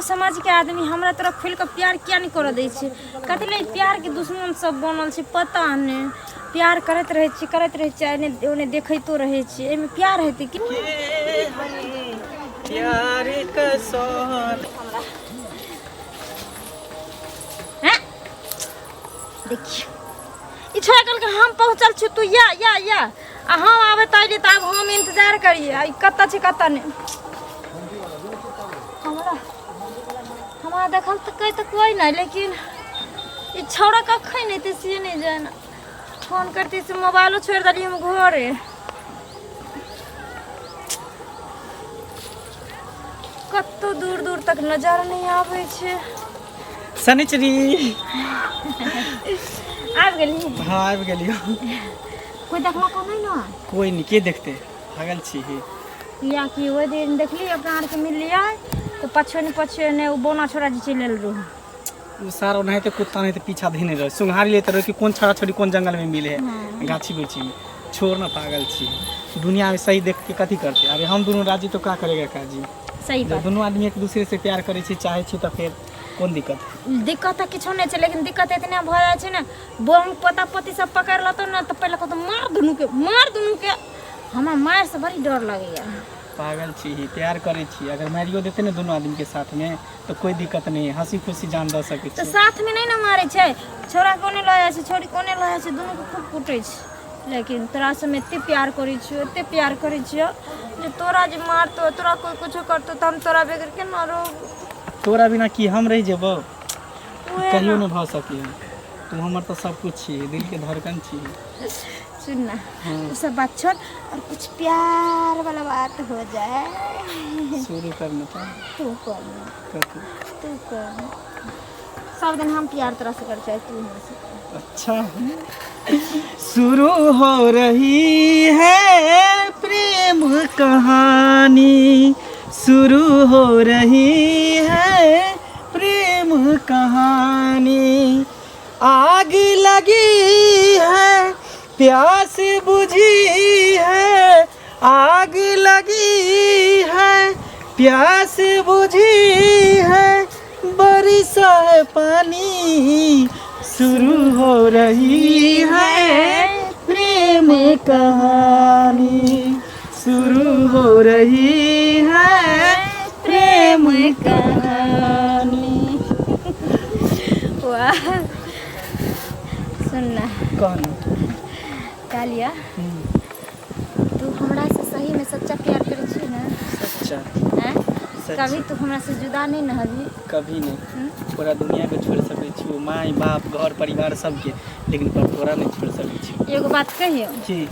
समाजके आदमी हमरा तोरा खुलि कऽ प्यार किया नहि करऽ दै छै? कथी लए प्यारके दुश्मन सब बनल छै पता नहि। प्यार करैत रहै छी, करैत रहै छी, एने ओने देखैतो रहै छी। एहिमे प्यार हेतै की? प्यार का सोहर हैं? देखियौ, ई छोड़ा कहलकै हम पहुँचल छी, तू या या या आ हम आबै तऽ अयली, तऽ आब हम इंतजार करियै। आ ई कतऽ छै कतऽ नहि, हमरा हमरा देखल तऽ कहै तऽ कोइ नहि, लेकिन ई छौड़ा कखन एतै से नहि जान। फोन करती से मोबाइलो छोड़ि देलियै हम घरे। कतौ दूर दूर तक नजर नहि आबै छै। शनिचरी। आबि गेली? हाँ, आबि गेलियो। कोइ देखलको नहि ने? कोई नहीं, के देखते? पागल छी ही। या कि ओहि दिन देखली अपना आरके मिललियै तऽ पछुए ने पछुए ने ओ बोना छोड़ा जे चलि आयल रहू। ओ सार ओनाहिते कुत्ता नहीं पीछा धेने रहे, सुंघारी लेते रहे कि कोन छड़ा छोड़ी कोन जंगल में मिले है, गाछी वृक्षी में। छोड़ ना, पागल छी। दुनिया में सही देख के कथी करते? अरे हम दोनों राजी तो का करेगा काजी? सही जब बात। दोनों आदमी एक दूसरे से प्यार करे छी, चाहे छी, तो फिर कोन दिक्कत? दिक्कत तऽ किछो नहि छै, लेकिन दिक्कत एतने भऽ जाइ छै ने, बम पोता पोती सब पकड़ लेतौ ने तऽ पहिले कहतौ मार दुनूके, मार दुनूके। हमरा मारिसँ बड़ी डर लगैए। पागल छी ही, प्यार करे छी। अगर मारियो देते ने दोनों आदमी के साथ में तो कोई दिक्कत नहीं है, हंसी खुशी जान दऽ सकै तऽ छी। साथमे नहि ने मारै छै, छौड़ा कोने लऽ जाइ छै, छौड़ी कोने लऽ जाइ छै, दुनूके खूब कुटै छै। लेकिन तोरासँ हम एते प्यार करै छियौ, एते प्यार करै छियौ जे तोरा जे मारतौ, तोरा कोइ कुछो करतौ तऽ हम तोरा बगैर केना रहबौ? तोरा बिना की हम रहि जेबौ? उएह कहियो ने। नहि भऽ सकैए। तू हमर तऽ सब कुछ छी, दिल के धड़कन छी। सुन ना, वो सब बात छोड़ और कुछ प्यार वाला बात हो जाए। शुरू करना तो। तू कर ना। कथी? तू कर, सब दिन हम प्यार तोरा से कर चाहे, तू हमरा से कर। अच्छा, शुरू हो रही है प्रेम कहानी, शुरू हो रही है प्रेम कहानी, आग लगी है प्यास बुझी है, आग लगी है प्यास बुझी है, बरसा है पानी, शुरू हो रही है प्रेम कहानी, शुरू हो रही है प्रेम कहानी। वाह, सुन ना। कौन? कालिया, तू हमरा से सही में सच्चा प्यार करै छी ने? सच्चा। हैं? सच्चा। कभी तू हमरा से जुदा नहीं न हबी? कभी नहीं। पूरा दुनिया के छोड़ सकै छी, माय बाप घर परिवार सबके, लेकिन पर तोरा नहीं छोड़ सकै छी। एगो बात कहियो? की?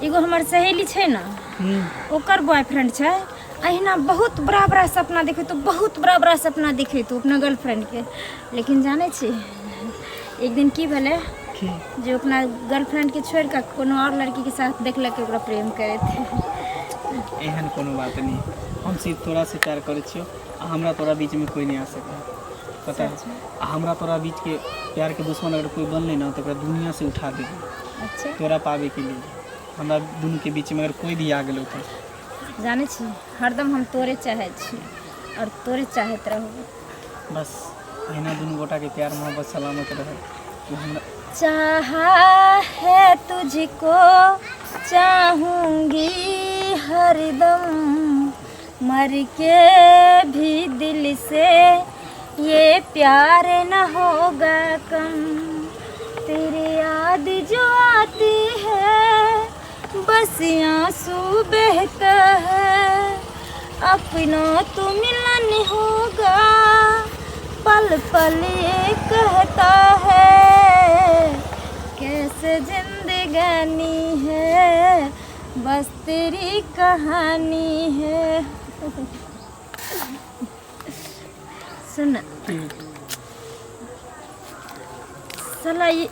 एगो हमर सहेली छै ने, ओकर बॉयफ्रेंड छै, अहिना बहुत बड़ा बड़ा सपना देखेतो, बहुत बड़ा बड़ा सपना देखेतो अपना गर्लफ्रेंड के। लेकिन जानै छी एक दिन की भेलै? की? जे अपना गर्लफ्रेंड के छोड़ि कऽ कोनो और लड़की के साथ देखलक ओकरा प्रेम करैत। एहन कोनो बात नहीं, हम सिर्फ तोरा से प्यार करै छियौ आ हमरा तोरा बीचमे कोई नहीं आ सकै, पता है? आ हमरा तोरा बीच के प्यार के दुश्मन अगर कोई बनलै ना तऽ ओकरा दुनिया से उठा देबै। अच्छा। तोरा पाबे के लिए हमरा दुनू के बीच में अगर कोई भी आ गेलो तऽ। जानै छी, हरदम हम तोरे चाहै छी और तोरे चाहैत रहू। बस अहिना दुनू गोटा के प्यार मोहब्बत सलामत रहे। तू हमरा चाहा है तुझको, चाहूंगी हरदम, मर के भी दिल से ये प्यार न होगा कम। तेरी याद जो आती है बस आंसू बहता है, अपना तो मिलन होगा पल पल ये कहता है। कैसे जिंदगानी है बस तेरी कहानी है। सुन। की? साला ई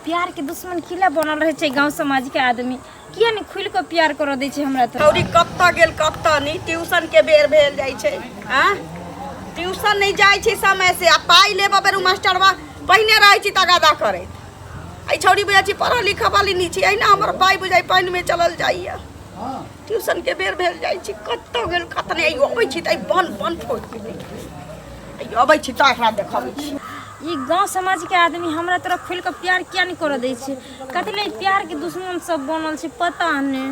प्यार के दुश्मन किला बनल रहे छै गांव समाज के आदमी? किया नहीं खुल के प्यार कर दै छै हमरा तो? छौड़ी कतऽ गेल कतऽ नहि, ट्यूशन के बेर भेल जाइ छै। आँ, ट्यूशन नहि जाइ छै समय से आ पाइ लेबऽ बेर मास्टरबा पहिने रहै छी तगादा करैत। एहि छौड़ी बुझाइ छी पढ़ऽ लिखऽ वाली नहि छी। अहिना हमर पाइ बुझाइ पानिमे चलल जाइए। ट्यूशन के बेर भेल जाइ छी कतऽ गेल कतऽ नहि अबै छी तऽ बन बन फोड़ि देबै अबै छी तऽ एकरा देखबै छी ई गांव समाज के आदमी हमरा तरफ खुलि कऽ प्यार किया नहि करऽ दै छै कथी लए प्यार के दुश्मन सब बनल छै पता नहि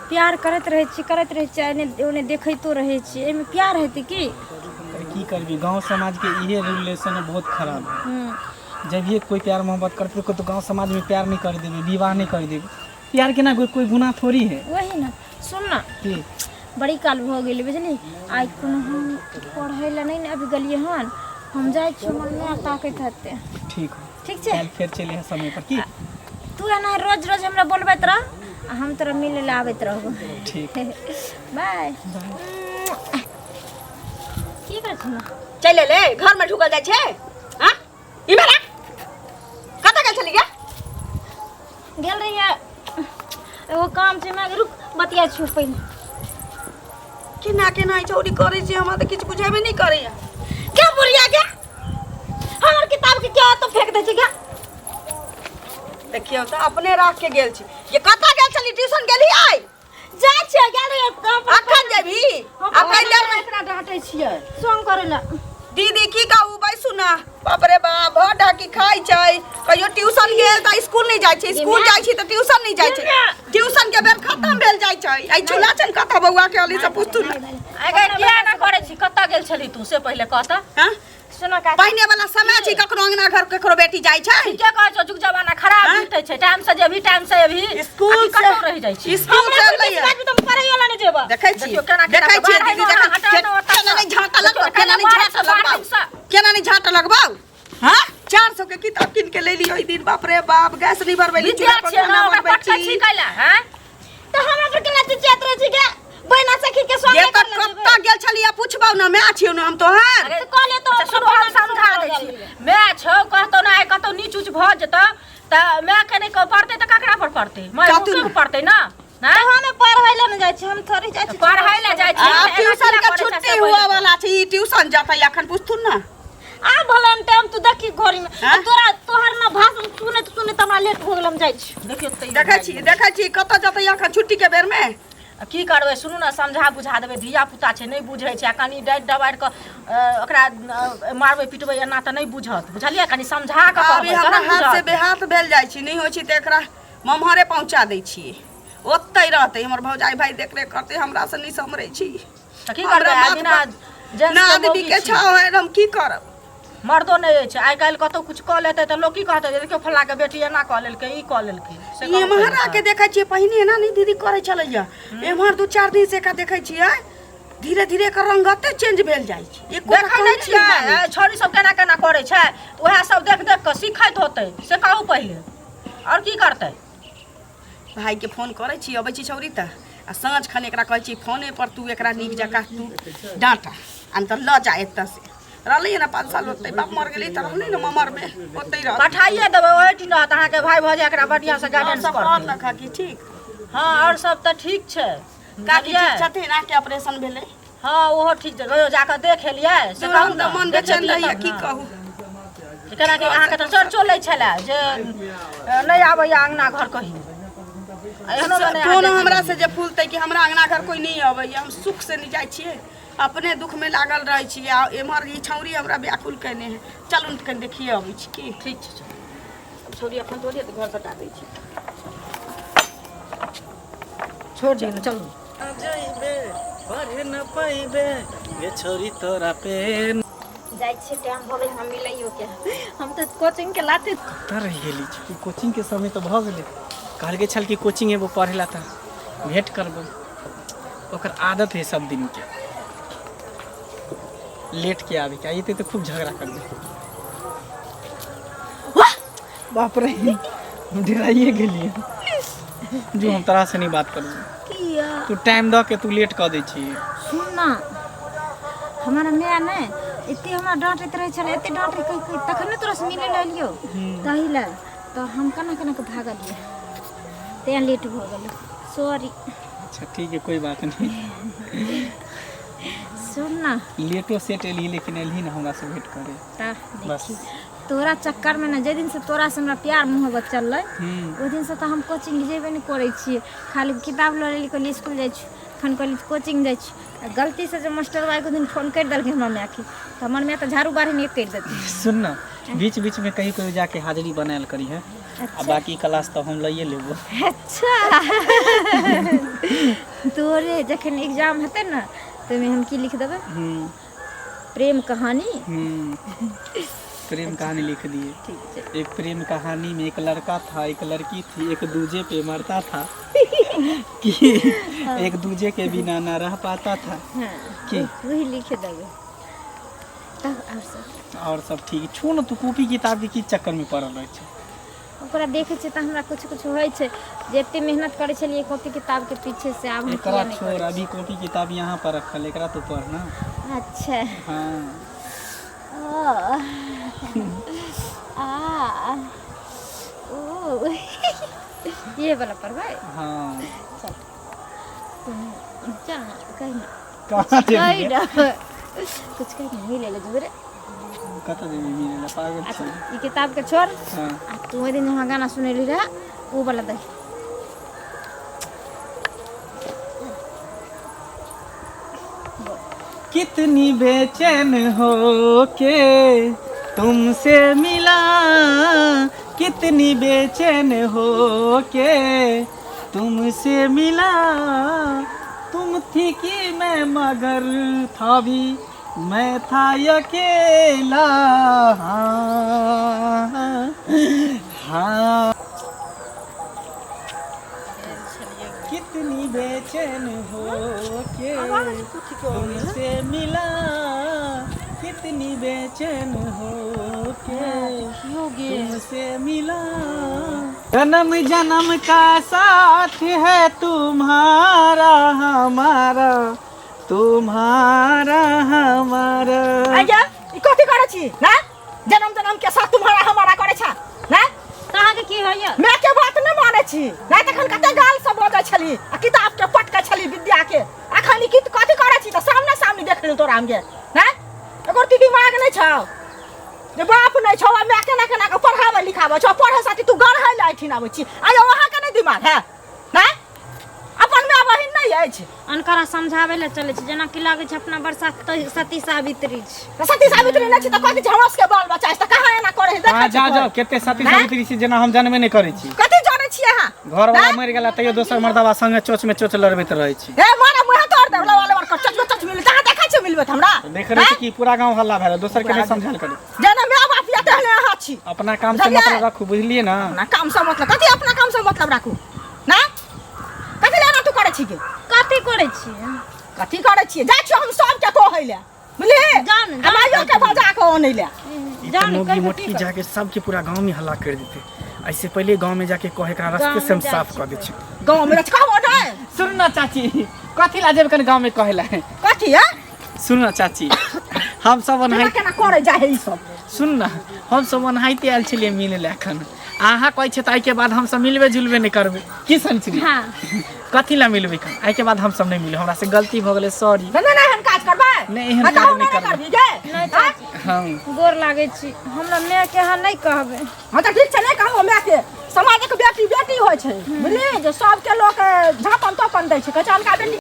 प्यार करैत रहै छी करैत रहै छी एने ओने देखैतो रहै छी एहिमे प्यार हेतै की अरे की करबी गांव समाज के इहे रिलेशन बहुत खराब है जब ये कोई प्यार मोहब्बत करते तो गांव समाज में प्यार नहीं कर देबे विवाह नहीं कर देबे प्यार केना कोई कोई गुनाह थोड़ी है वही ना सुन ना की बड़ी काल भऽ गेलै बुझली आइ कोनो हम पढ़ै लए नहि ने अभी गेलियै हन हम जाइ छी हमर माय ताकैत हेतै ठीक हो ठीक छै काल्हि फेर चलि समय पर की तू एना रोज रोज हमरा बोलबैत रह आ हम तोरा मिलै लए आबैत रहबो ठीक बाय की करै छी चलि एलै घरमे ढुकल जाइ छै हँ इम्हर आ कतऽ गेल छली गे गेल रहियै एगो काम छै मैं रुक बतिया छियौ पहिले केना केना ई छौड़ी करै छै हमरा तऽ किछु बुझेबे नहि करैया क्या बुढ़िया गे हमर किताब के क्या तो फेंक दै छै गे देखियौ तऽ अपने राख के गेल छी ये कतऽ गेल छली ट्यूशन गेली आइ जाइ छियै गेल रहियै काम पर अखन जेबही हम आ कहि देर एकरा डांटै छियै संग करै लए दीदी की कहू बैसू ना बाप रे बाप भर ढाकी खाइ छै कहियो ट्यूशन गेल तऽ स्कूल नहि जाइ छै स्कूल जाइ छै तऽ ट्यूशन नहि जाइ छै ट्यूशन के बेर खत्म भेल जाइ छै आइ चूल्हा छन कतऽ बौआ के अली से पूछतू ना आइ किया एना करै छी कतऽ गेल छली तू से पहिले कह तऽ हां सुनो काकी पहिने वाला समय छै ककरो अंगना घर ककरो बेटी जाइ छै ठीके कहै छौ जुग जमाना खराब हाँ? बीतै छै टाइम से जेबही टाइम से एबही स्कूल आ कि से कतौ रहि जाइ छी स्कूल से एलैया बात तो पढ़ैयो ला नहीं जेबा देखै छी देखियौ केना केना देखै छी बाढ़ि दीदी मे देखै हटाउ छी ने ओतऽ केना नहि झाँटा देखियौ लगबाउ केना नहि बाढ़ि झाँटा सँ लगबाउ बाढ़ि सँ। केना नहि झाँटा लगबाउ हाँ 400 के किताब कीन के ले लियो ओहि दिन बाप रे बाप गैस नहीं भरबैली विद्या चूल्हा पर छियै खाना ने ओकरा बनबै पटकै छी छी कैला हैं तो हमरा पर केना चिचियात रहै छी गे बहिना सखी के ये स्वागत तऽ कतऽ गेल छलियै पुछबौ ने माय छियौ ने हम तोहर तो कहलियै तो अच्छा सुनू हम समझा दै छी माय छौ कहतौ ने आइ कतौ नीच उच भऽ जेतौ तऽ मायके नहि कहू पड़तै तऽ ककरा पर पड़तै माय कतौ के पड़तै ने तो हमें पढ़ै ला नहीं जाइ छी हम थोड़ी जाइ छी पढ़ै लए जाइ छी आ तऽ एना ट्यूशन किया के करै छै छुट्टी से हुआ पहिले। वाला छै ई ट्यूशन जतै अखन पुछथुन ने आ भलन टाइम तू देखी घड़ी में हाँ? तोरा तोहर ना भाषण सुनैत सुनैत हमरा लेट हो गेल हम जाइ छी देखियौ तैयो देखै छी देखै छी कतऽ जतै अखन छुट्टी के बेर में आ की करबै सुनू ने समझा बुझा देबै धिया पुता छै नहि बुझै छै आ कनि डाँटि डबारि कऽ ओकरा मारबै पिटबै एना तऽ नहि बुझत बुझलियै कनि समझा कऽ अभी कहबै हमरा तहन हाथ से बुझत बेहाथ भेल जाइ छी नहि होइ छै तऽ एकरा मम्हरे पहुँचा दै छियै ओतहि रहतै हमर भौजाइ भाइ देखरेख करतै हमरा से नहि सम्हरै छी तऽ की हमरा करबै आइ माथ बिना पर जेंट्स ना के आदमी मौगी के छी। छाव है हम की करब मर्दो नहि अछि आइ काल्हि कतहु किछु कऽ लेतै तऽ लोक की कहतै जे देखियौ फल्लाँके बेटी एना कऽ लेलकै ई कऽ लेलकै से कहू एम्हर पहिले आके देखै छियै पहिने एना नहि दीदी करै छलैया एम्हर दू चारि दिन से एकरा देखै छियै धीरे धीरे एकर रंगते चेंज भेल जाइ छै एको देखै नहि छियै छौड़ी सब केना केना करै छै तऽ उएह सब देख देख कऽ सीखैत होतै से कहू पहिले आओर की करतै भाइके फोन करै छी अबै छी छौरी तऽ आ साँझ खन एकरा कहै छी फोने पर तू एकरा नीक जकाँ तू डाँटा आ नहि तऽ लऽ जा एतऽ से रहलै ने 5 साल ओतै बाप मर गेलै तऽ रहलै ने ममरमे ओतै रहतै पठाइए देबै ओहिठिन रहत अहाँके भाय भऽ जाय एकरा बढ़िआँसँ गाइडेंस सब करतै कहत काकी ठीक हँ आओर सब तऽ ठीक छै काकी बुझलियै? ठीक छथिन अहाँके ऑपरेशन भेलै हँ ओहो ठीक छै कहियो जाकऽ देख एलियै से दूर कहू हम ने तऽ मन बेचैन देखलियै रहैया तब की ने। कहू जे केना कि अहाँके तऽ चर्चो लै छलए जे नहि आबैया अङ्गना घर कहियो आ एहनो मे नहि अहाँ कोनो देखै हमरा से जे फूलतै कि हमरा अङ्गना घर कोइ नहि अबैया हम सुख से नहि जाइ छियै अपने दुखमे लागल रहै छियै आ एम्हर ई छौरी हमरा व्याकुल केने है चलू ने कनि देखिए अबै छी की ठीक छै चलू। छौरी एखन थोड़े तऽ घर सटा दै छी छोड़ दियौ ने चलू जइबे पढ़े न पैबे गे छोरी तोरा पे जाइ छियै टाइम भऽ गेल हम मिलैयो के हम तऽ कोचिंग के लाते कतऽ रहि गेली ई कोचिंग के समय तऽ भऽ गेलै कहलकै छल कि कोचिंग एबो पढ़े ला तऽ भेंट करबो ओकर आदत है सब दिन के लेट के आबे के अयतै तऽ खूब झगड़ा करबै बाप रे हम डराइए गेलियै जो हम तोरा से नहीं बात करबो किया तू टाइम दऽ के तू लेट कऽ दै छी सुन ना हमर माय ने एते हमरा डांटैत रहै छलै एते डांटै कहि कहि तखने तोरा से मिलै लए एलियौ ताहि लए तऽ हम केना केना कऽ भागलियै तेँ लेट भऽ गेलै सॉरी अच्छा ठीक है कोई बात नहीं सुन ना लेटो सेट एलही लेकिन एलही ना हमरा से भेंट करे तऽ बस देखी तोरा चक्करमे ने जाहि दिनसँ तोरासँ हमरा प्यार मोहब्बत चललै ओहि दिनसँ तऽ हम कोचिंग जेबे नहि करै छियै। खाली किताब लऽ लेली, कहलियै इसकुल जाइ छी, खन कहली कोचिंग जाइ छी। आ गलतीसँ जे मास्टरबा एगो दिन फोन करि देलकै हमरा मायके, तऽ हमर माय तऽ झाड़ू बाढ़ि नहि करि देतै। सुन ना, बीच बीच में कहीं कहीं जाके हाजिरी बनायल करी है। आ बाकी क्लास तो हम लइए लेबो। अच्छा, तोरे जखन एग्जाम हेतै ने तऽ ओहिमे हम की लिख देबै? प्रेम कहानी। प्रेम कहानी लिख दिए। ठीक छै। एक प्रेम कहानी में एक लड़का था, एक लड़की थी, एक दूजे पे मरता था कि एक दूजे के बिना ना रह पाता था। की वही लिख देबै तब। आओर सब? और सब ठीक छो ने। तू कॉपी किताब के की चक्कर में पड़ल रहे छै? ओकरा देखै छियै तऽ हमरा कुछ कुछ होइ छै जे एते मेहनत करै छलियै कॉपी किताब के पीछे से, आब हम एकरा किया नहि छोड़ करै? अभी कॉपी किताब यहाँ पर रखल, एकरा तो पढ़ ना। अच्छा। हाँ। ओ आ ओ ये वाला पढ़बै। हाँ। चल चल ना, कही ना। कहाँ कही जेबही? ना, कुछ कही ना, मिले ले जेबै रे। कतऽ जेबही मिले ला? पागल अच्छा छी? ई किताब के छोड़। हाँ। आ तू ओहि दिन हमरा गाना सुनेली रहे, ओ वाला दही। कितनी बेचैन हो के तुमसे मिला, कितनी बेचैन हो के तुमसे मिला, तुम थी कि मैं मगर था भी मैं था अकेला। हाँ हाँ, कितनी बेचैन हो के तुमसे मिला, कितनी बेचैन हो के तुमसे मिला, जन्म जन्म का साथ है तुम्हारा हमारा, तुम्हारा हमारा। आज्ञा, ई कथी करै छी ना? जन्म जन्म के साथ तुम्हारा हमारा करै छा ना? तऽ अहाँके की होइया? माय के बात नहि मानै छी नहि, तखन कते गाल सब बजै छली आ किताब के पटकै छली विद्या के। अखन ई की कथी करै छी? तऽ सामने सामने देख लेलहुँ तोरा हम गे ना। एकर ती दिमाग नहि छौ जे बाप नहि छौ आ माय केना केना के पढ़ाबै लिखाबै छौ, पढ़ै साथी तू गढ़ै लए एहिठिन आबै छी। आ यौ, अहाँके नहि दिमाग है ना? अपन माय बहिन नहि अछि? अनकरा समझाबै लए चलै छै, जेनाकि लागै छै अपना बरसा सती सावित्री छै। तऽ सती सावित्री नहि छी तऽ कथी छै? हमरा सबके बाल बच्चा अछि तऽ कहाँ एना करै है? अहाँ देखै जा छी जाओ, कते सती हैं? सावित्री छी जेना हम जानबे नहि करै छी। कथी जानै छियै अहाँ? घर वाला मरि गेला तैयो दोसर मर्दबा संगे चोच में चोच लड़बैत रहै छी। हे, मारा मुँह तोड़ देब, लवा लवा कर चच चच मिल कहाँ देखै छै मिलबे हमरा? देख रहे छी कि पूरा गांव हल्ला भेल, दोसर के नहि समझायल करू। जेना माय बाप या तेहने अहाँ छी। अपना काम से बुझलियै? मतलब राखू, बुझलियै ना? अपना काम से मतलब कथी? अपना काम से मतलब राखू ना? कथी लए एना तू करै छी गे? कथी करै छियै? कथी करै छियै? जाइ छियै हम सबके कहै लए, बुझलिही? जाउ ने, जाउ। आ माइयो के बजा कऽ अनै लए। ई जाउ तऽ ने, मौगी कहियो की मोटकी करबै? जाके सबके पूरा गांव में हल्ला कर देते। ऐसे पहले गांव में जाके कहे, एकरा रास्ते से हम गाँव में साफ जाइ कऽ दै छी। गाँव में रहै कहबो नहि। सुन ना चाची, कथी ला जेब कन गांव में कहे ला? कथी है? सुन ना चाची, हम सब केना ओनाहि केना करै जाइ है ई सब? सुन ना, हम सब ओनाहिते आयल छलियै मिले ला। एखन अहाँ कहै छियै तऽ एहिके बाद हम सब मिलबे जुलबे नहि करबै की संचरी? हाँ। कथी ला मिलबै एखन? एहिके बाद हम सब नहि मिलबै, हमरा से गलती भऽ गेलै, सॉरी। नहि नहि, एहन काज करबै? नहि, एहन हाँ, काज तऽ नहि नहि करबै। करबी गे? नहि चाची। हाँ। गोर लागै छी, हमरा मायके अहाँ नहि कहबै। हाँ तऽ ठीक छै, नहि कहबो मायके। समाजक बेटी बेटी होइ छै, बुझली? जे सबके लोक झापन तोपन दै छै, कहै छै अनका बेटी।